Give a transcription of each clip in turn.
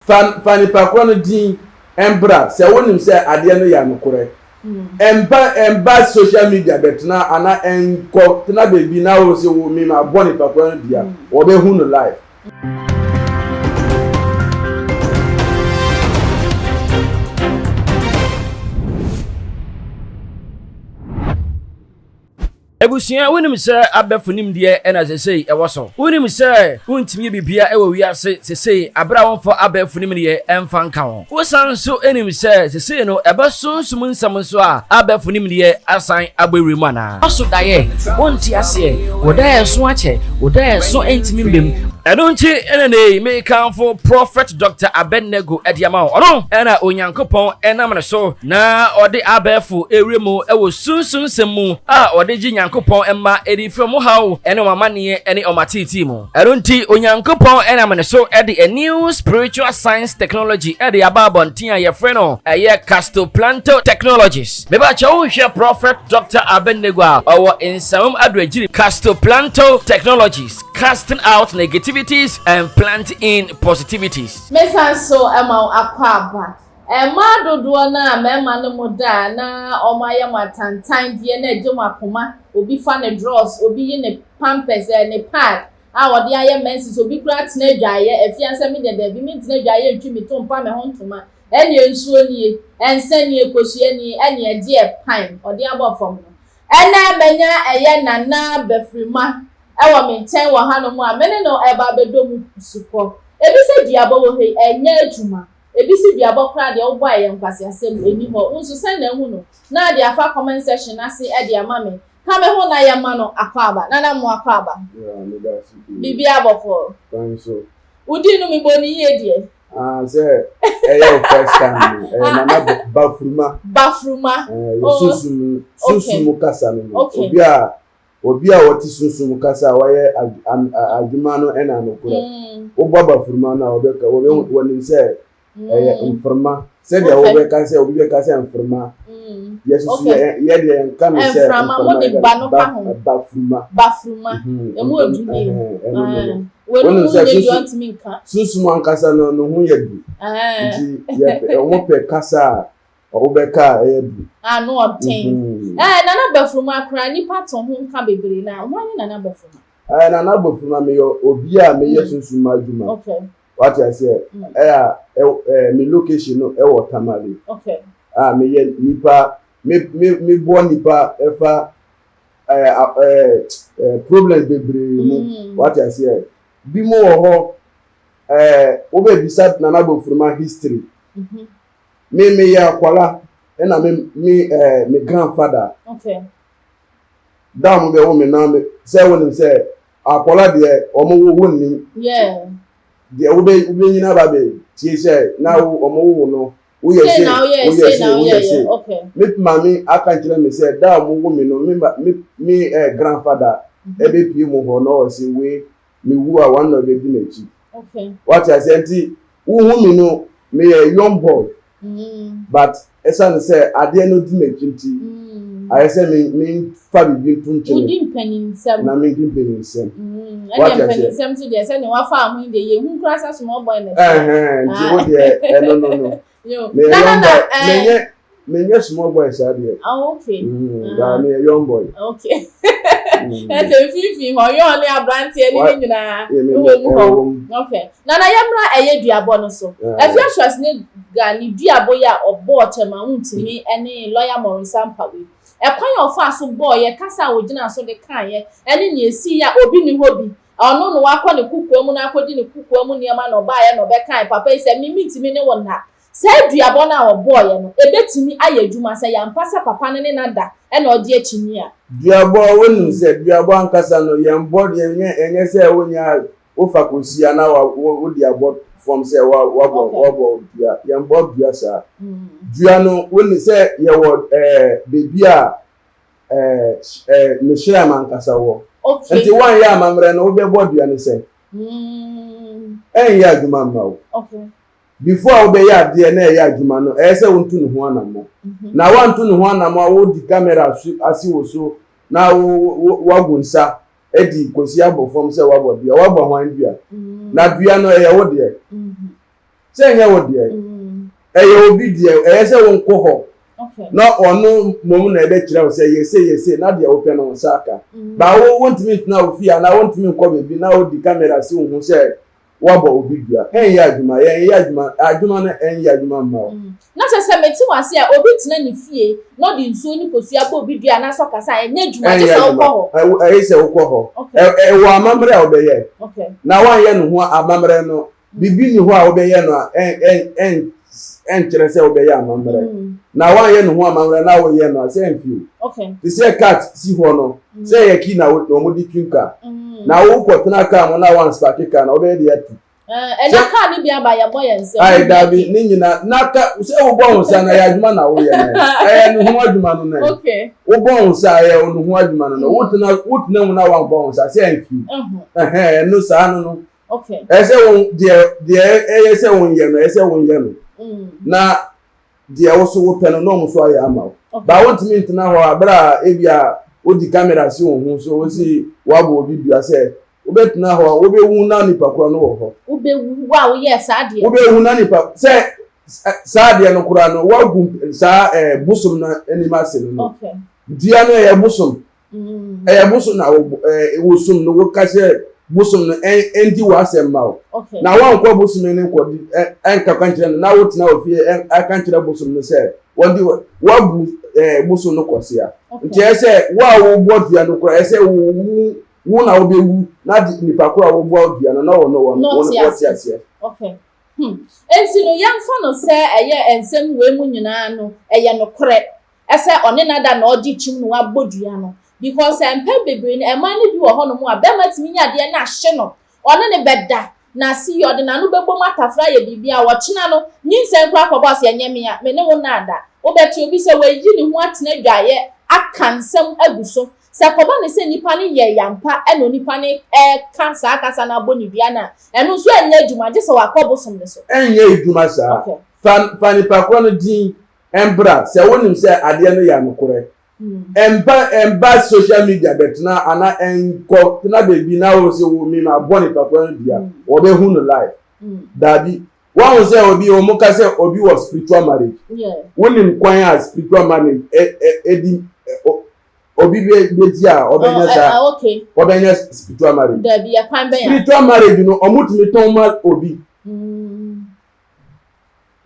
Fa fa nipa korɔ no din mbra sɛ wonim sɛ adeɛ no yɛ nokorɛ. Ɛmba ɛmba social media bɛtena ana ɛnkɔ tena baabi na wo se wo me ma bɔ nipa korɔ no dua. Wɔbɛhu no live. Abusua, wonim sɛ abɛfo nimdeɛ na sesei ɛwɔ so? Wonim sɛ wontumi yɛ biribiara wɔ wiase sesei bere a wɔmfa abɛɛfo nimdeɛ mfa nka ho? Wosan nso nim sɛ sesei no ɛba sunsum nsɛm nso a abɛɛfo nimdeɛ asan abɔ awura mu anaa? Woaso daeɛ, wonte aseɛ, wo daeɛ so akyɛ, wo daeɛ so ntumi mma mu. Ɛno nti na nnɛ yi mekamfo Prophet Doctor Abednego de ama wo. Ɔno na Onyankopɔn nam ne so na ɔde abɛɛfo rewura mu wɔ sunsum nsɛm mu a ɔde gye Nyankopɔn mma de firi wɔn haw ne wɔn amanneɛ ne wɔn ateetee mu. Ɛno nti, Onyankopɔn nam ne so de a new spiritual science technology de aba abɔnten a yɛfrɛ no ɛyɛ Castoplanto Technologies. Mebakyɛ wohwɛ Prophet Doctor Abednego a ɔwɔ Nsamam Adoagyiri Castoplanto Technologies, casting out negativities and plant in positivities. Mesan so ma wo akwaaba. Mmaa dodoɔ no a mmarima ne mo da a na wɔayɛ mo atantan deɛ na agye mo akoma, obi fa ne drɔs, obi yi ne pampers, eh, ne pad a wɔde ayɛ menses, obi koraa tena adwaeɛ, afia sɛ me deɛ daabi mentena adwaeɛ ntwi me to mpa me ho ntoma, ɛneɛ nsuo nie, nsa nie, kosua nie, ɛneɛ ɛdeɛ pan ɔde abɔ fam no. Ɛnɛ manya ɛyɛ Nana Bafirima wɔ me nkyɛn wɔ hanom a me ne no reba abɛdɔ mu supɔ. Ebi sɛ duabɔ wɔ ha yi, ɛnyɛ adwuma. Ebi se duabɔ koraa deɛ wobɔ a ɛyɛ nkwaseasɛm, ɛnni hɔ. Wo nso sɛn na ahu no? Na de afa comment section no ase de ama me. Ka me ho na yɛmma no akwaaba. Nana Mmoa Akwaaba. Yeah, meda ase pii. Biribiara bɔkɔɔ. Kwan so. Wo din no mebɔ no yie deɛ. Ah, sɛ ɛyɛ wo first time no, ɛyɛ Nana Bafuruma. Bafuruma. Ɛyɛ oh. sunsum, sunsum kasa no no. Okay. Obi a Obi a ɔte sunsum kasa a wayɛ adwuma no na nokorɛ. Wobɔ abafuruma no a, wɔbɛka, wɔbɛhu, wɔnim sɛ ɛyɛ mframa. Sɛdeɛ wobɛka sɛ, obi bɛka sɛ mframa. Yɛsusu yɛ, yɛ deɛ yɛnka no sɛ mframa, yɛka no ba, bafuruma. Bafuruma. Emu odu yie. Ɛno no no. Wonim sɛ sunsum, sunsum ankasa no, ne ho yɛ du. Nti yɛpɛ, wɔpɛ kasa a Wobɛka a ɛyɛ du. Ano ɔden. Ɛɛ Nana Bafuruma koraa nipa to ho nka bebree na hwan ne Nana Bafuruma? Ɛɛ Nana Bafuruma meyɛ obi a meyɛ sunsum adwuma. Okay. Wate aseɛ? Ɛyɛ a ɛɛ me location no ɛwɔ Tamale. Okay. A meyɛ nipa me me meboa nipa ɛfa ɛɛ ɛɛ problems bebree mu. Wate aseɛ? Bi mo wɔ hɔ ɛɛ wobɛbisa Nana Bafuruma history. Me me yɛ akwala ɛna me me ɛɛ eh, me grandfather. Okay. Da wɔn bɛ wo me na me sɛ wɔn nim sɛ akwala deɛ wɔn wo wo nim. Yeah. Deɛ wo bɛ wo bɛ nyina ba bɛ tie sɛ na wo wɔn wo wo no woyɛ se woyɛ se woyɛ se. Me maame aka nkyerɛ me sɛ da wɔn wo me no me me me ɛɛ eh, grandfather ɛbɛ pie mu hɔ na ɔsi wei me wu a wɔn na ɔbɛdi m'akyi. Okay. Wate aseɛ nti wohu me no meyɛ young boy mm. but ɛsiane sɛ adeɛ no di m'akyi nti mm. ayɛ sɛ memfa biribi nto nkyene wodi mpaninsɛm na medi mpaninsɛm mm. ɛne mpaninsɛm so deɛ sɛdeɛ wafa ho yi deɛ yɛhu koraa sɛ small boy na ɛhɛn nti wo deɛ ɛno no no meyɛ young boy menyɛ menyɛ small boy saa deɛ. Ah okay. Mm, ah. meyɛ young boy. Okay. Ɛsɛ mfimfini hɔ yɔn ne aberanteɛ ne ne nyinaa wɔ mu hɔ. Okay. Nana yɛmmra ɛyɛ duabɔ no so. Afia Schwarzenegger ne duabɔ yi a ɔbɔɔ kyɛma wontumi ne lɔya Maurice Ampawe. Ɛkwan a ɔfaa so bɔɔyɛ, kasa a ɔgyinaa so de kaeɛ, ɛne nea ɛsiiɛ a obi nni hɔ bi. Ɔno na wakɔ ne kokoa mu na akɔdi ne kokoa mu nneɛma na ɔbaeɛ na ɔbɛkae papa yi sɛ me mentumi ne wo nna. Saa duabɔ no a ɔbɔeɛ no, ɛbɛtumi ayɛ adwuma sɛ ɛyɛ ampa sɛ papa no ne no ada na ɔgye akyinnye a? Duabɔ, wonim sɛ duabɔ ankasa no, yɛnbɔ, yɛnyɛ, ɛnyɛ sɛ wonya, wofa kosua na wa, wo, wode abɔ fam sɛ wa, wabɔ, wabɔ dua. Yɛnbɔ dua saa. Dua no, woni sɛ yɛwɔ ɛɛ, baabi a ɛɛ, ɛɛ, ne hyerɛn ankasa wɔ. Nti woanyɛ amammerɛ no, wobɛbɔ dua no sɛn? Ɛnyɛ adwuma mma wo. Before a wobɛyɛ adeɛ na ɛyɛ adwuma no, ɛyɛ sɛ wontu ne ho anammɔ. Na woanto ne ho anammɔ a wodi camera ase wo so na woagu nsa adi kɔsi abɔ fam sɛ woabɔ dua. Woabɔ hwan dua? Na dua no ɛyɛ wo deɛ. Sɛ ɛnyɛ wo deɛ, ɛyɛ obi deɛ, ɛyɛ sɛ wonkɔ hɔ na ɔno mmom na ɛbɛkyerɛ wo sɛ yɛ sei, yɛ sei, na deɛ wopɛ no wo nsa aka. Ba wo wontumi ntena wo fie anaa wontumi nkɔ baabi na wodi kamera si wo ho sɛ woabɔ obi dua. Ɛnyɛ adwuma, yɛnyɛ adwuma, adwuma no ɛnyɛ adwuma mma wo. Na kyerɛ sɛ mete wo ase a, obi tena ne fie na ɔde nsuo ne kosua bɔ obi dua anaasɛ ɔkasa a, ɛnyɛ adwuma, gye sɛ wokɔ hɔ. Ɛyɛ sɛ wokɔ hɔ. Ɛwɔ amammerɛ a wobɛyɛ. Na woanyɛ ne ho amammerɛ no, biribi nni hɔ a wobɛyɛ no a ɛnkyerɛ sɛ wobɛyɛ amammerɛ. Na woanyɛ ne ho amammerɛ na woyɛ no a, sɛ ɛmfi o. Te sɛ cat si hɔ no, sɛ ɛyɛ key na wɔde twi car. Na wokɔtena car mu na woanspake car no a, wobɛyɛ de atu. Ɛnɛ kaa no bi aba yɛbɔ yɛn nsam. Ayi dabi ne nyina na ka sɛ wobɔ wo nsa na ɛyɛ adwuma na woyɛ no ɛyɛ ne ho adwuma no nɛ wobɔ wo nsa ɛyɛ ne ho adwuma no no wotena wotena mu na wankɔ wo nsa sɛ ɛmfi ɛhɛn ɛno saa no no ɛyɛ sɛ wo deɛ deɛ ɛyɛ sɛ wonyɛ no ɛyɛ sɛ wonyɛ no na deɛ wo so wopɛ no na wɔn so ayɛ ama wo ba wontumi ntena hɔ a bere a ebi a wodi kamera si wo ho so wosi wabɔ obi dua sɛ wobɛtena hɔ a wobɛwu na nipa korɔ no wɔ hɔ. Wobɛwu wo a woyɛɛ saa adeɛ. Wobɛwu na nipa sɛ saa adeɛ no koraa no woagu saa ɛɛ bosom no anim ase no no. Dua no ɛyɛ bosom. Mm. Ɛyɛ bosom na ɛɛ wosom no woka sɛ bosom no ɛndi w'asɛm ma wo. Na woankɔ bosom no nkɔdi ɛnka ka nkyerɛ no na wotena wɔ fie ɛka nkyerɛ bosom no sɛ wɔde woabu ɛɛ bosom no kɔsea. Nti ɛyɛ sɛ wo a wobɔ dua no koraa ɛyɛ sɛ wo Wo na wobɛwu na de nipa koro a wɔboa dua no na wɔn wɔn wɔte aseɛ. Okay. Hmm. Enti no yɛmfa no sɛ ɛyɛ nsɛm wei mu nyinaa no ɛyɛ nokorɛ ɛsɛ ɔne nada na ɔgye kyim na wabɔ dua no because mpɛn bebree no ɛmaa no bi wɔ hɔnom a bɛrima tumi nya adeɛ na ahye no ɔne ne bɛda na ase yi ɔde n'ano bɛbom atafra ayɛ biribi a ɔkyena no nyinsɛn koraa kɔbɔ ase ɛnyɛ me a me ne wo nada wobɛte obi sɛ wayi ne ho atena adwaeɛ aka nsɛm agu so Sɛ ɛkɔba no sɛ nipa no yɛe ampa na onipa no reka saa kasa no abɔ ne dua no a, ɛno nso ɛnyɛ adwuma gye sɛ wakɔ bosom no so. Ɛnyɛ adwuma saa. Okay. Fa fa nipa korɔ no din mbra sɛ wonim sɛ adeɛ no yɛ nokorɛ. Ɛmba ɛmba social media bɛtena ana ɛnkɔ tena baabi na wo sɛ wo me ma bɔ nipa korɔ no dua. Wɔbɛhu no live. Daabi. Wahu sɛ obi wɔn ka sɛ obi wɔ spiritual marriage. Wonim kwan a spiritual marriage ɛ ɛ ɛdi obi bɛ bɛdi a ɔbɛnya oh, saa eh, ɔbɛnya spiritual marriage. Dabi ɛkwan bɛn spiritual marriage no ɔmo tumi tɔn ma obi. Mm.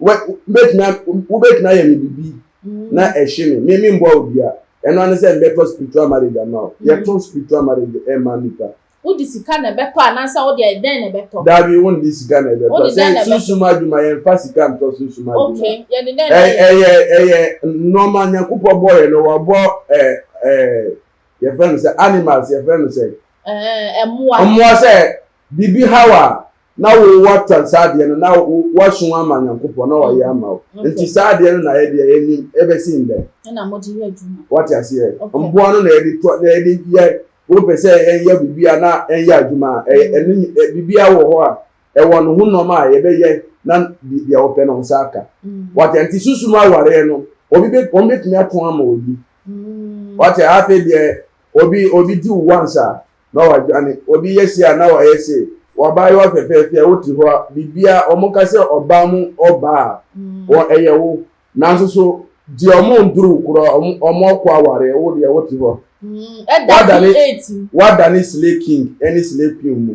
Wɛ wobɛtumi wobɛtumi ayɛ me bibi mm. na ɛhye me me me mbɔ obi a ɛno ano sɛ mbɛtɔ spiritual marriage ama o mm. yɛtɔn spiritual marriage ɛma nipa. Wode sika na ɛbɛtɔ anaasɛ wode dɛn na ɛbɛtɔ? Dabi, wonde sika na ɛbɛtɔ. Sɛ sunsum adwuma, yɛmfa sika ntɔ sunsum adwuma. Okay, yɛde dɛn na ɛyɛ? Ɛyɛ ɛyɛ nneɛma Nyankopɔn bɔɔyɛ no, wabɔ ɛɛ ɛɛ yɛfrɛ no sɛ animals, yɛfrɛ no sɛ. Ɛɛ mmoa. Mmoa sɛ biribi haw a na wo watwa saa adeɛ no na wasu ama Nyankopɔn na wayɛ ama wo. Nti saa adeɛ no na yɛde yɛnim ɛbɛsi ndɛ. Ɛna mode yɛ adwuma. Wate aseɛ? Mmoa no na yɛde tɔ na yɛde yɛ Wopɛ sɛ yɛyɛ biribi a na ɛnyɛ adwuma a, ɛyɛ ɛno biribiara wɔ hɔ a ɛwɔ ne ho nneɛma a yɛbɛyɛ na deɛ wɔpɛ no nsa aka. Mm. Wate nti sunsum awareɛ no obi bɛ wɔn bɛtumi atɔn ama obi. Mm. Wate afei deɛ obi obi di wo once a na wadwane obi yɛ se a na wayɛ se wabaayewa fɛfɛɛfɛ wote hɔ a biribiara wɔn ka sɛ ɔbaa mu ɔbaa a mm. wɔ ɛyɛ wo. Nanso so deɛ ɔmo nduru koraa ɔmo ɔmo akɔ awareɛ wo deɛ wote hɔ. Mm, ɛda Wadane V8. wadane slay king ɛne slay queen mu.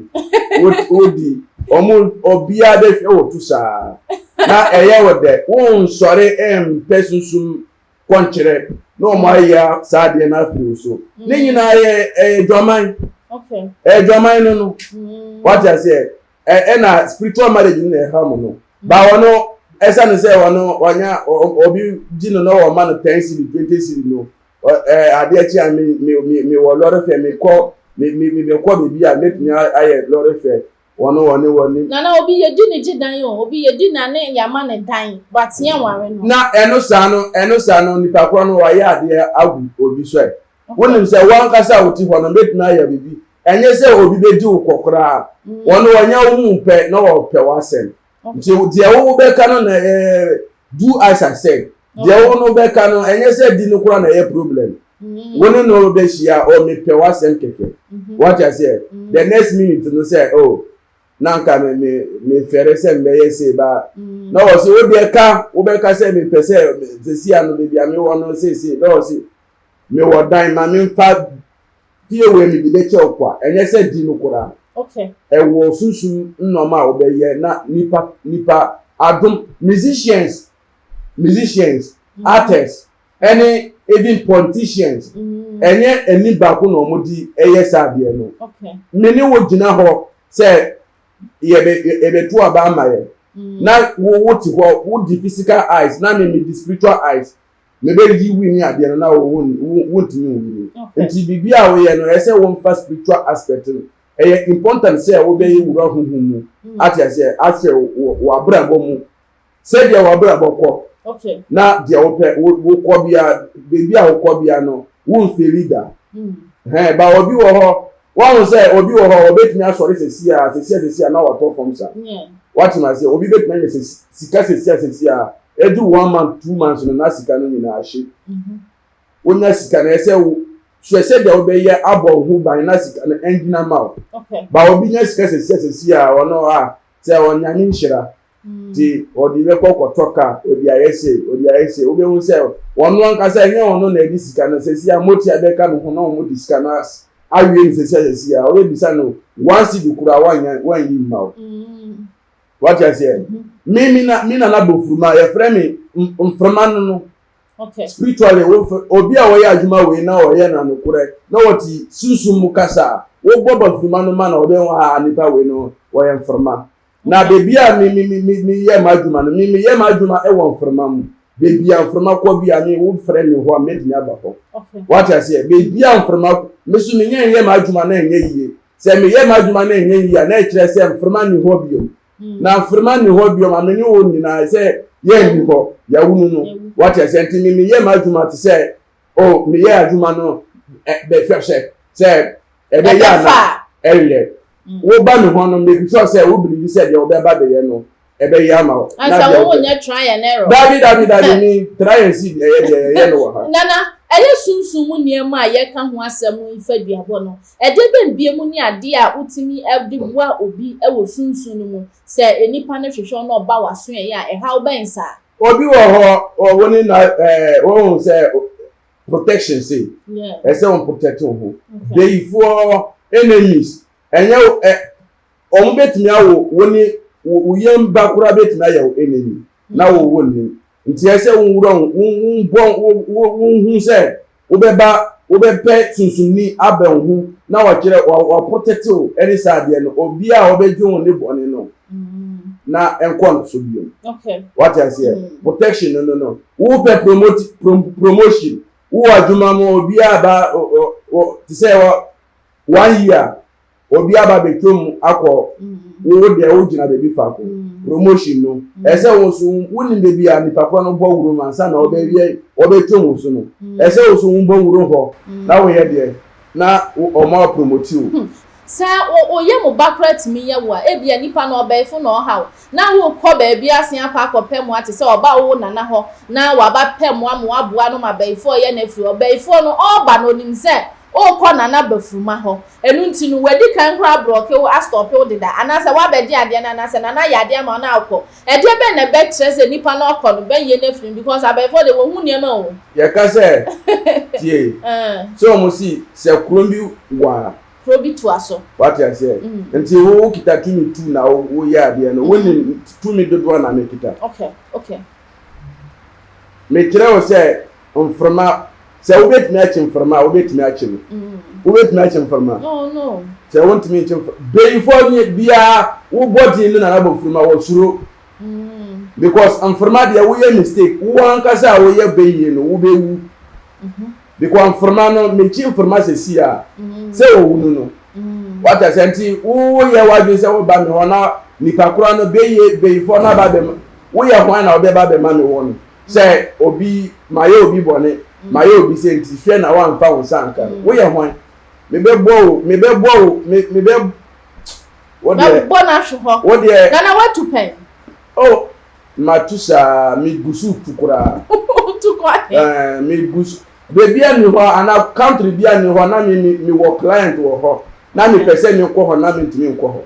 Wo wodi ɔmo obiara bɛhwɛ wo to saa. Na ɛyɛ wo dɛ wonsɔre ɛmpɛ sunsum kɔnkyerɛ na ɔmo ayɛ saa adeɛ no afiri wo so. Ne nyinaa yɛ ɛyɛ dwaman. Okay. Ɛyɛ dwaman no no. Mm. Wate aseɛ? Ɛna spiritual marriage no na ɛha mo no. Ba ɔno ɛsane sɛ ɔno ɔnya obi gye no na ɔma no ten cedi 20 cedi no ɛɛ adeɛ kye a me me me me wɔ lɔre fɛ me kɔ me me me kɔ baabi a metumi ayɛ lɔre fɛ wɔn wɔne wɔne. Nana obi yɛ di ne gye dan o obi yɛ di na ne yama ne dan but yɛn ware no. Na ɛno saa no ɛno saa no nipa korɔ no wayɛ adeɛ agu obi so ɛ wonim sɛ wankasa a wote hɔ no metumi ayɛ biribi ɛnyɛ sɛ obi bɛdi wo kɔ koraa wɔn wɔnyɛ wo hu pɛ na wɔpɛ w'asɛm nti deɛ wo bɛka no na ɛɛ do as I said deɛ wo no bɛka no ɛnyɛ sɛ di no koraa na ɛyɛ problem wo ne no bɛhyia ɔ mepɛ w'asɛm kɛkɛ wate aseɛ the next minute no sɛ oh. na nka me me mefɛre sɛ mbɛyɛ sei ba mm. na wɔ se wo deɛ ka wobɛka sɛ mepɛ sɛ sɛsi ano baabi a mewɔ no seesei na wɔ se mewɔ dan ma memfa fie wei mede bɛkyɛ wo kwa ɛnyɛ sɛ di no koraa ɛwɔ sunsum nneɛma a wobɛyɛ na nipa nipa adom musicians musicians mm. artists ɛne even politicians mm. ɛnyɛ ani baako na wɔn di ɛyɛ saa adeɛ no me ne wo gyina hɔ sɛ yɛbɛ yɛbɛto aba ama yɛ mm. na wo wo te hɔ wo di physical eyes na me me di spiritual eyes me bɛ yi wi ne adeɛ no na wo wo wo ntumi wo wi nti biribi a woyɛ no ɛsɛ wɔn fa spiritual aspect no ɛyɛ important sɛ wobɛyɛ wura huhu mu mm. ate aseɛ ahwɛ wɔ abrabɔ mu. Sɛdeɛ w'abrabɔ kɔ na deɛ wopɛ wokɔ bia baabi a wokɔ bia no wonfeli da. Mm. Hɛn ba obi wɔ hɔ wɔn sɛ obi wɔ hɔ obetumi asɔre sɛsi a sɛsi a sɛsi a na watɔ fam sa. Wate ma sɛ obi betumi anya sika sɛsi a sɛsi a edu one month 2 months no na sika no nyinaa ahye. Mm-hmm. Wonya sika no ɛsɛ wo hwɛ sɛdeɛ wobɛyɛ abɔ wo ho ban na sika no ɛngyina ma wo. Ba obi nya sika sɛsi a sɛsi a ɔno a sɛ ɔnya ne nhyira nti ɔde bɛkɔ kɔtɔ kaa ɔde ayɛ sei ɔde ayɛ sei wobɛhu sɛ ɔno ankasa ɛnyɛ ɔno na ɛde sika no sɛsi a motia bɛka ne ho na wɔn de sika no awie no sɛsi a sɛsi a ɔbɛbisa no 1 cedi koraa wanya wanyi mma wo wate aseɛ. Me me na me nana bofuruma yɛfrɛ me mframa no no spiritually wo obi a wɔyɛ adwuma wei na ɔyɛ na nokorɛ na wɔte sunsum mu kasa a wobɔ bafuruma no ma na ɔbɛhu a nipa wei no wɔyɛ mframa. Na beebi a me me me me yɛ m'adwuma no, me me yɛ m'adwuma wɔ mframa mu. Beebi a mframa kɔ bi a me wo frɛ me hɔ a mɛtumi aba hɔ. Wate aseɛ? Beebi a mframa me so me nyɛ nyɛ m'adwuma na ɛnyɛ yie. Sɛ me yɛ m'adwuma na ɛnyɛ yie a na ɛkyerɛ sɛ mframa ni hɔ bio. Na mframa ni hɔ bio ma me ne wo nyinaa sɛ yɛn ni hɔ yɛwunu no. Wate aseɛ? Nti me me yɛ m'adwuma te sɛ oh me yɛ adwuma no bɛhwɛ sɛ sɛ ɛbɛyɛ ana ɛyɛ. Woba me hɔ no, make sure sɛ wo believe sɛ deɛ wɔbɛba bɛyɛ no ɛbɛyɛ ama wo. Ansa wo nyɛ try and error. Dabi dabi dabi mi try and see deɛ ɛyɛ deɛ yɛyɛ no wɔ ha. Nana, ɛyɛ sunsum mu nneɛma a yɛka ho asɛm yi fa duabɔ no, ɛdeɛ bɛn bio mu ne adeɛ a wotumi de boa obi wɔ sunsum no mu sɛ nnipa no hwehwɛ wo na ɔba w'asoɛeɛ a, ɛhaw bɛn saa? Obi wɔ hɔ, wo ne na ɛɛ wohu sɛ protection sei ɛsɛ wɔn protect wɔn ho beyifoɔ enemies ɛnyɛ ɛ wɔn betumi awo wo ne wo yam ba koraa betumi ayɛ wo enemy na wo wo nim nti ɛsɛ wo wura wo wo bɔ wo wo wo hu sɛ wobɛba wobɛpɛ sunsumni abɛn wo ho na wɔkyerɛ wɔ wɔ protect wo ɛne saa adeɛ no obi a ɔbɛdwe wo ne bɔne no na ɛnkɔ no so bio. Wate aseɛ? Mm. Protection no no no. Wopɛ promote prom, promotion. Wowɔ adwuma mu obiara ba te sɛ wɔ one year obi aba bɛtwa mu akɔ mm. wo deɛ wogyina baabi faako. Mm. Promotion no ɛsɛ wo so wonim baabi a nipa korɔ no bɔ wuro mu ansa na ɔbɛyɛ ɔbɛtwa mu so no. Ɛsɛ wo so wobɔ wuro hɔ na woyɛ deɛ na ɔmo apromote wo. Hmm. Sɛ wo wo yam ba koraa tumi yɛ wo a, ebia nipa no ɔbɛɛfo na ɔhaw, na worekɔ baabi asen akɔ akɔpɛ mmoa te sɛ ɔba wo nana hɔ na waba pɛ mmoa ma woaboa no ma bɛyifoɔ yɛ no afiri hɔ. Bɛyifoɔ no ɔreba no ɔnim sɛ worekɔ nana bafuruma hɔ, ɛno nti no wadi kan koraa abrɔke wo, astɔpe wo deda, anaasɛ woabɛgye adeɛ no anaasɛ nana ayɛ adeɛ ama wo na wokɔ. Ɛdeɛ bɛn na ɛbɛkyerɛ sɛ nipa no ɔkɔ no bɛyɛ no afiri mu because abɛyifoɔ deɛ wɔhu nneɛma o. Yɛka sɛ tie sɛ wɔn si sɛ kuro bi wɔ a. Kuro bi toa so. Wate aseɛ? Nti wo wo kita tumi tu na wo wo yɛ adeɛ no wonim tumi dodoɔ na me kita. Okay, okay. Mekyerɛ wo sɛ mframa sɛ wobɛtumi akye mframa a wobɛtumi akye no. Wobɛtumi akye mframa? No, no. Sɛ wontumi nkye mframa. Beyifoɔ nye biara wobɔ din no na nabɔ mframa wɔ suro. Because mframa deɛ woyɛ mistake wo ankasa a woyɛ bɛyie no wobɛwu. Because mframa no mekyi mframa sɛsi a sɛ owu no no wate aseɛ nti woyɛ w'adwene sɛ woba me hɔ na nipa korɔ no bɛyie bɛyifoɔ no aba bɛma woyɛ hwan na wobɛba bɛma me wɔ no sɛ obi mayɛ obi bɔne mayɛ obi sɛ nti hwɛ na woamfa wo nsa anka no woyɛ hwan mebɛbɔ wo mebɛbɔ wo mebɛ wodeɛ bɛbɔ no ahwe hɔ wodeɛ nana watu pɛn oh Matu saa, megu so tu koraa. Wotu kɔ he? Ɛɛ, megu so. Baabi a ni hɔ anaa country bi a ni hɔ na me me mewɔ client wɔ hɔ na mepɛ sɛ mekɔ hɔ na mentumi nkɔ hɔ.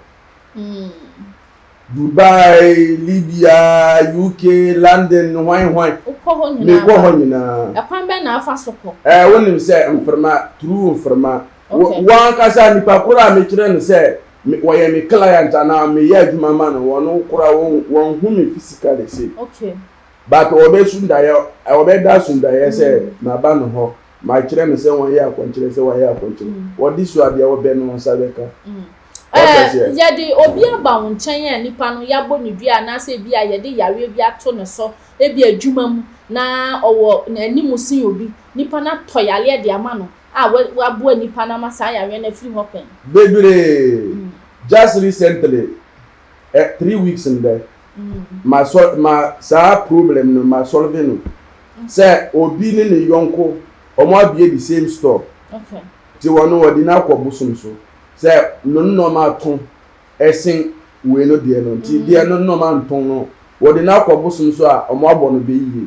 Dubai, Libya, UK, London, hwan hwan. Wokɔ hɔ nyinaa. Mekɔ hɔ nyinaa. Ɛkwan bɛn na afa so kɔ? Ɛɛ wonim sɛ mframa, through mframa. Wɔn ankasa nipa koro a mekyerɛ no sɛ wɔyɛ me client anaa meyɛ adwuma ma no, wɔn kora wɔn hu me physically se. But wɔbɛ sundaeɛ, wɔbɛda sundaeɛ sɛ maba no hɔ, makyerɛ no sɛ wɔnyɛ akɔnkyerɛ, sɛ wɔayɛ akɔnkyerɛ. Wɔde so adeɛ wɔbɛ no wɔn nsa bɛka. Yɛde obi aba wo nkyɛn a nipa no yɛabɔ ne dua anaasɛ ebi a yɛde yareɛ bi ato ne so, ebi adwuma mu na ɔwɔ n'anim sin obi, nipa no atɔ yareɛ de ama no a waboa nipa no ama saa yareɛ no afiri hɔ pɛn? Bebree. Just recently, 3 weeks ndɛ, ma so ma saa problem no ma solve no sɛ obi ne ne yɔnko ɔmo abie the same store. Ti wɔn no wɔde no akɔ bosom so sɛ no nneɛma ato ɛsen wei no deɛ no, nti deɛ no nneɛma nton no, wɔde no akɔ bosom so a ɔmo abɔ no bɛ yie.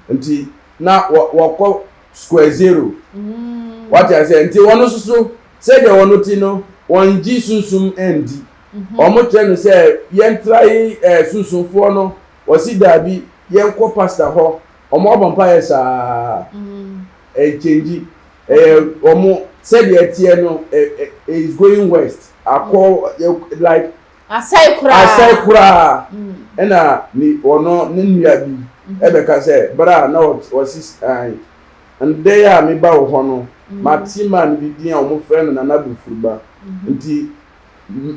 Nti na wɔkɔ square zero. Wate ase? Nti wɔn nso so sɛdeɛ wɔn ti no, wɔn gye sunsum ndi. Wɔn kyerɛ no sɛ yɛntra yi sunsumfoɔ no, wɔsi daabi, yɛnkɔ pastor hɔ. Wɔn abɔ mpa yɛ saa, ɛnkyɛngyi ɛyɛ wɔn sɛdeɛ ɛteɛ no, ɛ ɛ is going west akɔ like Asɛe koraa. Asɛe koraa. Ɛna ne ɔno ne nua bi ɛbɛka sɛ bra na ɔsi ɛn ndɛ a meba wɔ hɔ no, mate man bi din a wɔfrɛ no Nana Bufuruba, nti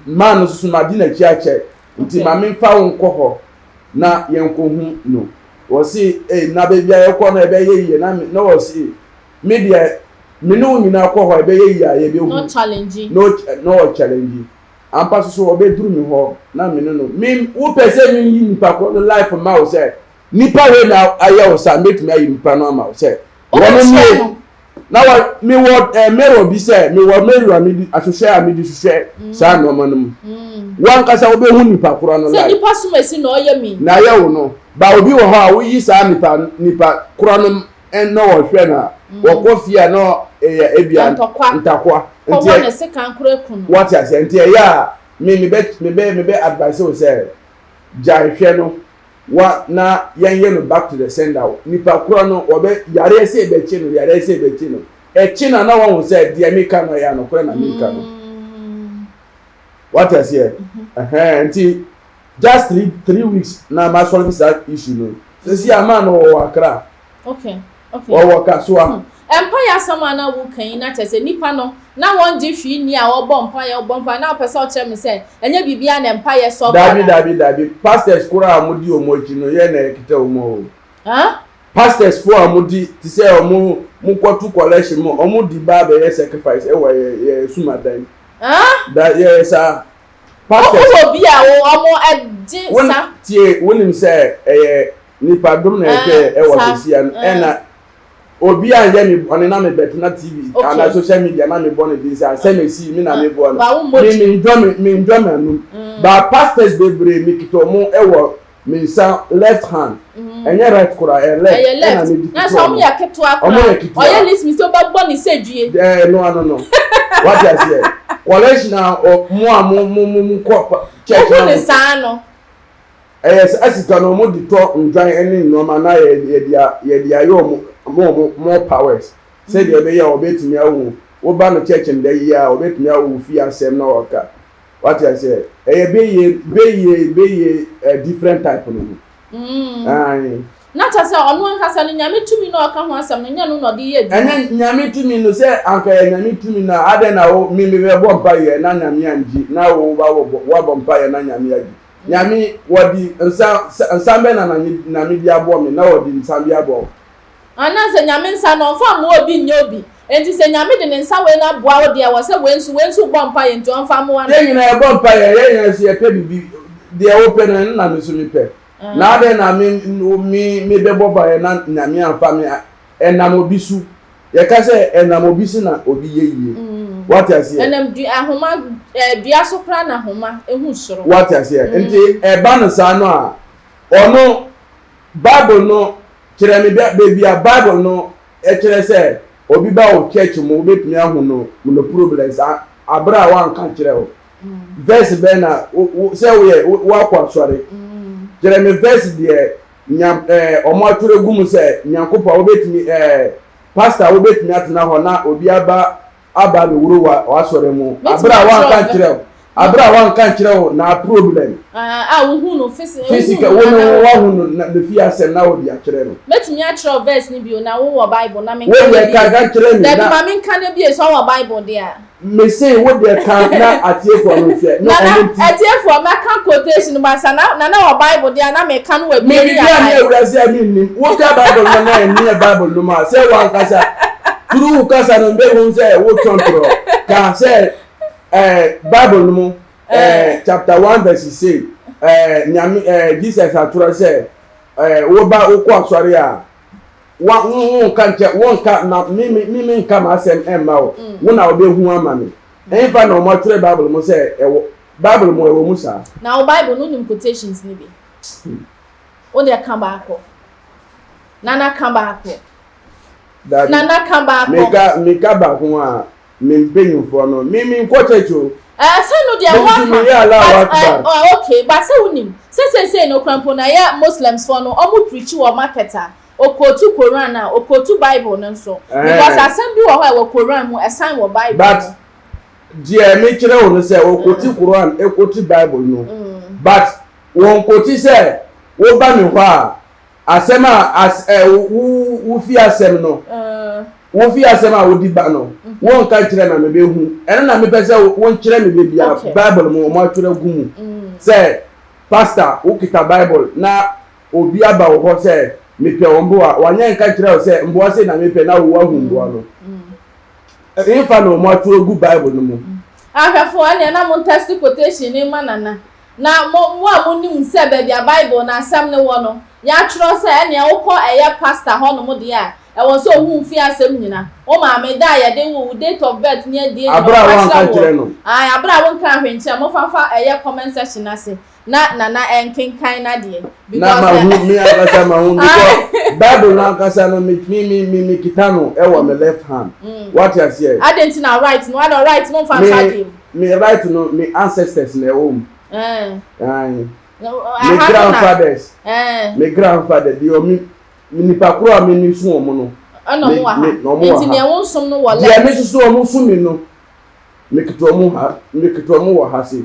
man no soso madi n'akyi akyɛ, nti ma memfa wo nkɔ hɔ na yɛnkɔhu no. Wɔsi ee, na baabi a yɛkɔ no ɛbɛyɛ yie? Na me na wɔsi me deɛ, me ne wo nyinaa kɔ hɔ, ɛbɛyɛ yie a yɛbɛhu. No challenge. No, no wɔ challenge ampa soso. Ɔbɛduru mi hɔ na me ne no me wopɛ sɛ me yi nipa korɔ no life ma wo sɛ nipa wei na ayɛ wo sa, mbɛtumi ayi nipa no ama wo sɛ wɔn nie na wɔ me wɔ mirror bi sɛ me wɔ mirror a me di ahwehwɛ a me di hwehwɛ saa nneɛma no mu, wankasa wobɛhu nipa korɔ no sɛ life nipa som esi na ɔyɛ mi. Na ayɛ wo no ba. Obi wɔ hɔ a woyi saa nipa korɔ no na wɔhwɛ na wɔkɔ fie a na ɛyɛ ebia Ntɔkwa. Ntakwa. Kɔwɔ ne sekan koro eku no. Wɔte aseɛ? Nti ɛyɛ a me mebɛ advice wo sɛ gyae hwɛ no wa na yɛnyɛ no back to the sender. Nipa korɔ no wɔbɛ yareɛ sɛ ɛbɛkye no, yareɛ sɛ ɛbɛkye no, ɛkye na na wɔn sɛ deɛ meka no ɛyɛ anokorɛ na meka no. Wate aseɛ? Ɛhɛn, nti just 3 weeks na ma solve saa issue no. Sisi ama no wɔwɔ Accra. Wɔwɔ Kasoa. Mpa yɛ asɛm a na woka yi na kyerɛ sɛ nipa no na wɔn gye hwee ni a ɔbɔ mpa yɛ, ɔbɔ mpa na ɔpɛ sɛ ɔkyerɛ mi sɛ ɛnyɛ biribiara na mpa yɛ sɔ. Dabi, dabi, dabi. Pastors koraa a wɔdi wɔn akyi no, yɛn na yɛkita wɔn o. Pastors fo a wɔdi te sɛ wɔn mo kɔto collection mu, wɔn di ba abɛyɛ sacrifice ɛwɔ yɛ sumadan. Da yɛ saa pastors. Wowɔ bi a wɔn ɛgye sa. Tie, wonim sɛ ɛyɛ nipa dom na ɛhwɛ ɛwɔ sisi ano, ɛna obi a yɛ mi bɔne na mi bɛtena TV ana social media na mi bɔ ne din sɛ asɛm esi mi na mi bɔ no, mi njɔ mi njɔ mi anum ba. Pastors bebree mi kita wɔn ɛwɔ mi nsa left hand, ɛnyɛ right kora, ɛyɛ left. Ɛyɛ left. Ɛna mi di na sɛ ɔmo yɛ ketewa kora, ɔmo yɛ ketewa. Ɔyɛ list mi sɛ ɔbɛbɔ ne sɛ due. Ɛɛ, no ano no, wate aseɛ? Collection a mo a mo kɔ church na mo ne saa no. Ɛyɛ saa sika no ɔmo de tɔ ndwan ne nneɛma na yɛde ayɛ ɔmo mo more powers sɛdeɛ ɛbɛyɛ a ɔbɛtumi awo woba no church nda yi a ɔbɛtumi awo fie asɛm na ɔka. Wate aseɛ? Ɛyɛ bɛyie bɛyie bɛyie different type no ho. Ayi. Na kyerɛ sɛ ɔno ankasa no, Nyame tumi na ɔka ho asɛm no, nyɛ no na ɔde yɛ adwuma. Ɛnyɛ Nyame tumi no. Sɛ anka yɛ Nyame tumi no a, adɛn na wo me mebɛbɔ mpa yɛ na Nyame angye, na wo ba wabɔ mpa yɛ na Nyame agye? Nyame wɔde nsa nsa bɛ na Nyame de abɔ me na wɔde nsa bi abɔ wo? Anaasɛ Nyame nsa no ɔmfa mmoa obi nyɛ obi? Nti sɛ Nyame de ne nsa wei no aboa wo deɛ, wɔ sɛ wei nso bɔ mpa yɛ nti ɔmfa mmoa no. Yɛn nyinaa yɛbɔ mpa yɛ, yɛn nyinaa nso yɛpɛ biribi. Deɛ wopɛ no, ɛno na me nso mepɛ. Na adɛn na me bɛbɔ ba yɛ na Nyame amfa me ɛnam obi so? Yɛka sɛ ɛnam obi so na obi yɛ yie. Wate aseɛ? Ɛnam dua ahoma dua so koraa na ahoma ehu soro. Wate aseɛ? Nti ɛba no saa no a, ɔno Bible no kyerɛ me baabi a Bible no ɛkyerɛ sɛ obi ba wo church mu, wobɛtumi ahu no problems abere a wanka kyerɛ wo. Verse bɛn na sɛ woyɛ woakɔ asɔre? Kyerɛ me verse deɛ nya ɛɛ wɔn atwerɛ gu mu sɛ Nyankopɔn wobɛtumi ɛɛ pastor wobɛtumi atena hɔ na obi aba aba abɛwuro wa w'asɔre mu Mɛtumi abere a wanka akyerɛ nkyerɛ wo abere a wanka nkyerɛ wo na problem. Ah, a wohu no phys wohu Physical no wo na no na wahu no na ne fie asɛm na wode akyerɛ no. Mɛtumi akyerɛ wo verse no bio na wowɔ Bible na Wo menka no deɛ ka bio. ka kyerɛ me Dabi na. ma menka no bio sɛ ɔwɔ Bible deɛ a. Mese wo deɛ ka na atiefoɔ no nhwɛ na Nana, ɔmo nti. atiefoɔ mɛka quotation no but na Nana wɔ Bible deɛ a na meka no wɔ Me abie ne biribiara ne yɛakae. awurase a mennim. Woka Bible no na ɛnneɛ Bible no mu a sɛ wankasa turu wo kasa no mbɛhu sɛ wotɔ ntorɔ. Ka sɛ eh, Bible no mu eh, chapter 1 verse sei eh, Nyame eh, Jesus atwerɛ sɛ eh, woba wokɔ asɔre a wa wonka nkyɛ wonka na me me me menka m'asɛm ɛmma wo mm. wo na wobɛhu ama me ɛmfa na wɔn atwerɛ bible mu sɛ ɛwɔ bible mu ɛwɔ mu saa. Na wo bible no nim quotations ni bi wo deɛ ka baako nana ka baako nana ka baako meka meka baako a Me mpanyinfoɔ no, me me nkɔ church o. Ɛɛ sɛ no deɛ Me wo nso aka me yɛ Allahu but Akbar. ɛɛ okay but sɛ wo nim sɛ seisei no koraa mpo no ɛyɛ Muslims foɔ no ɔmo preach wɔ market a ɔquote Koran a ɔquote bible no nso because Ɛɛ. asɛm bi wɔ hɔ a ɛwɔ Koran mu ɛsan wɔ bible But mu. deɛ me kyerɛ wo no sɛ ɔquote Koran ɛquote bible no but wɔn quote sɛ wo ba me hɔ a Asɛm a as ɛ wo wo fi asɛm no wo fi asɛm a wodi ba no wonka nkyerɛ na mebɛhu ɛno na mepɛ sɛ wonkyerɛ me baabi a Bible mu wɔn atwerɛ gu mu sɛ pastor wokita Bible na obi aba wo hɔ sɛ mepɛ wɔn mboa wanyɛ nka nkyerɛ wo sɛ mboa sei na mepɛ na wo wahu mboa no ɛmfa na wɔn atwerɛ gu Bible no mu. Ahwɛfoɔ ɛneɛ na mo ntɛste quotation no mma Nana. Na mo, mo a monim sɛ baabi a Bible no asɛm no wɔ no, yɛatwerɛ sɛ, ɛnneɛ wokɔ ɛyɛ pastor hɔnom deɛ a, ɛwɔ sɛ ɔhu wo fie asɛm nyina, wo maame, da a yɛde woo wo, date of birth ne adeɛ nyina, Aberɛ a ɔka woanka kyerɛ nkyerɛ woɔ. no. Ae, aberɛ a wonkaa hwee nkyerɛ, momfa mfa ɛyɛ comment section no ase na Nana nkenkan n'adeɛ. Na Because mahu, me ankasa mahu, because ae. Bible no ankasa no, me, me, me, me, mekita no ɛwɔ me left hand. Woate aseɛ? Adɛn nti na right no, adɛn right no mfa Me, nhyɛ adeɛ mu? Me right no me ancestors na ɛwɔ mu. Ɛɛ. Me grandfathers. Ɛɛ. Me grandfather deɛ ɔmi nipa koro a mi mi sun wɔn no. Ɛna ɔmo wɔ ha. Na ɔmo wɔ ha. Nti nea wɔn som no wɔ left. Deɛ mi soso ɔmo som mi no mi kita ɔmo ha mi kita ɔmo wɔ ha se.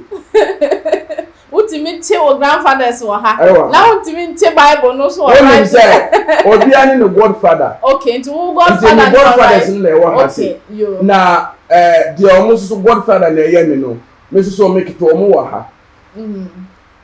Wotumi te wo grandfathers wɔ ha. Ɛwɔ ha. Na wotumi nte Bible no so wɔ right. Wonim sɛ obiara ne ne godfather. Okay, nti wo godfather Nti me godfathers no na ɛwɔ ha se. Okay, yo. Na ɛɛ deɛ wɔn nso so godfather na ɛyɛ me no, me nso so me kete wɔn wɔ ha. Mm.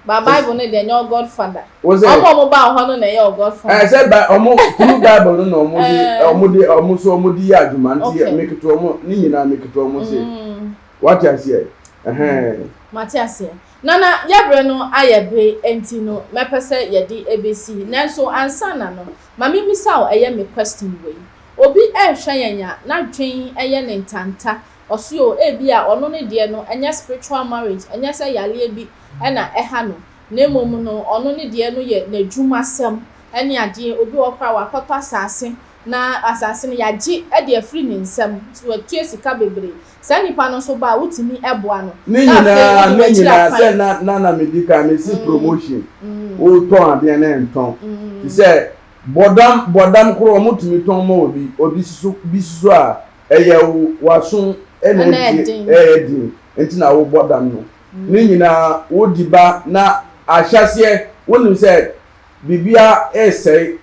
Ba Bible no deɛ nyɛ godfather. Wo sɛ. Wɔn a wɔn ba hɔ no na ɛyɛ godfather. Ɛɛ sɛ ba wɔn through Bible no na wɔn de wɔn de wɔn nso wɔn de yɛ adwuma nti me kete wɔn ne nyinaa me kete wɔn se. Wate aseɛ? Ɛhɛn. Mate aseɛ. Nana, yɛbrɛ no ayɛ be nti no mɛpɛ sɛ yɛde ɛbɛsi. Nanso ansa na no, ma memmisa wo ɛyɛ me question wei. Obi rehwɛ yɛn a n'adwen yɛ ne ntanta, ɔse o ebia ɔno ne deɛ no ɛnyɛ spiritual marriage, ɛnyɛ sɛ yareɛ bi na ɛha no, na mmom no ɔno ne deɛ no yɛ n'adwumasɛm ne adeɛ, obi wɔ hɔ koraa a wakɔtɔ asase na asase no yɛagye de afiri ne nsam, nti watua sika bebree. Saa nipa no nso ba a, wotumi boa no. Ne Na afei nyinaa, wode ne w'akyiri nyinaa, sɛ akwan. na na na medi kan mesi promotion, wotɔn adeɛ na ɛntɔn. Te sɛ bɔdam, bɔdam koraa wɔtumi tɔn ma obi, obi soso bi soso a, ɛyɛ wo w'aso na Ɛna ɛdi ɛden. ɛyɛ den nti na wobɔ dam no. Ne nyinaa wodi ba na ahyɛaseɛ wonim sɛ biribiara resɛe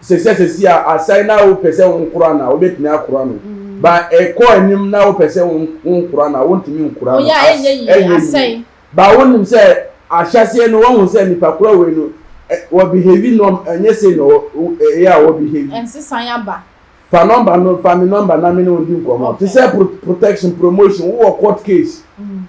sɛsi sɛsi a asɛe na wopɛ sɛ wonkora no a wobɛtumi akora no mm. ba ɛkɔ anim na wopɛ sɛ wonkora no a wontumi nkora no ɛnyɛ yie ba wonim sɛ ahyɛseɛ no wɔhu sɛ nipa kora wei no wɔ behave nɔm ɛnyɛ sei na ɛyɛ a wɔ behave ɛnsesan aba fa nɔmba no fa me nɔmba na me ne wo di nkɔmmɔ te sɛ protection promotion wowɔ court case mm.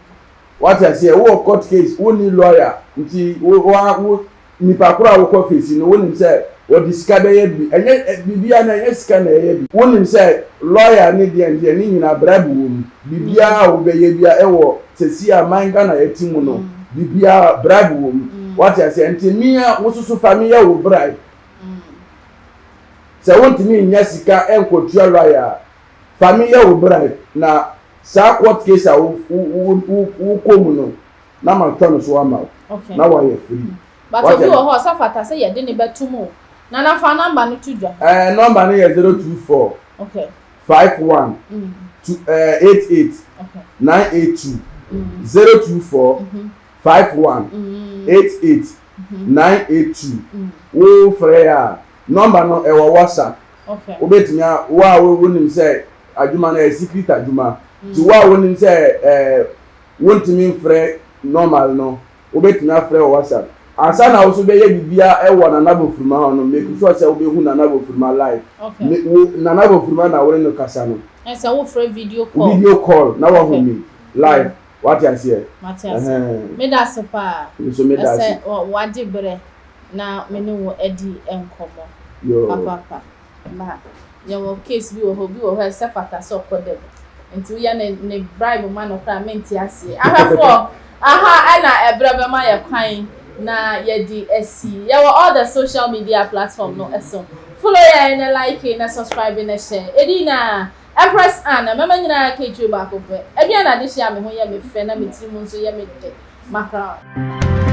wate aseɛ wowɔ court case wonni lawyer nti wo wo Nipa koro a wokɔ face no wonim sɛ ɔde sika bɛyɛ bi ɛnyɛ biribiara no ɛnyɛ sika na ɛyɛ bi. Wonim sɛ lawyer ne deɛn deɛn ne nyinaa bribe wɔ mu biribiara a wobɛyɛ biara ɛwɔ sɛsi a man Ghana yɛte mu no biribiara bribe wɔ mu wate aseɛ nti me a wososo fa me yɛ wo bribe sɛ wontumi nnya sika ɛnkɔtua lawyer a fa me yɛ wo bribe na. Saa court case a wo wo wo wokɔ mu no, na matwa no so ama wo. Okay. Na wayɛ free. But Wate obi wɔ ase? hɔ a ɔsɛ fata sɛ yɛde ne bɛto mu o. Nana fa number no to dwa. Ɛɛ number no yɛ 024 Okay. 51 2 ɛɛ 88 Okay. 982 024 51 88 982. Wo frɛ a number no ɛwɔ WhatsApp. Okay. Wobɛtumi a wo a wonim sɛ adwuma no ɛyɛ secret adwuma. Nti wo a wonim sɛ ɛɛ wontumi mfrɛ normal no, wobɛtumi afrɛ wɔ WhatsApp. Ansa na wo nso bɛyɛ biribiara wɔ Nana Bofuruma hɔ no, make sure sɛ wobɛhu Nana Bofuruma live. Okay. Me, wo, Nana Bofuruma na wo ne no kasa no. Ɛsɛ wofrɛ video call. Video call na wahu Okay. me live. Wate aseɛ? Mate ase. Ɛhɛn. Meda ase paa. Me nso meda ase. Ɛsɛ wagye berɛ na me ne wo adi nkɔmmɔ. Yoo. Papaapa. Ma yɛwɔ case bi wɔ hɔ, obi wɔ hɔ a ɛsɛ fata sɛ ɔkɔ dɛm. Nti woyɛ ne ne bribe ma no koraa mente aseɛ. Ahwɛfoɔ, aha ɛna ɛberɛ bɛma yɛ kwan na yɛde asi. Yɛwɔ all the social media platform no so. Follow yɛn na like na subscribe na share. Ɛdi na Empress Ann, mɛma nyinaa ka etire baako pɛ. Aduane na adehyɛ a me ho yɛ me fɛ na me tiri mu nso yɛ me dɛ. Makra.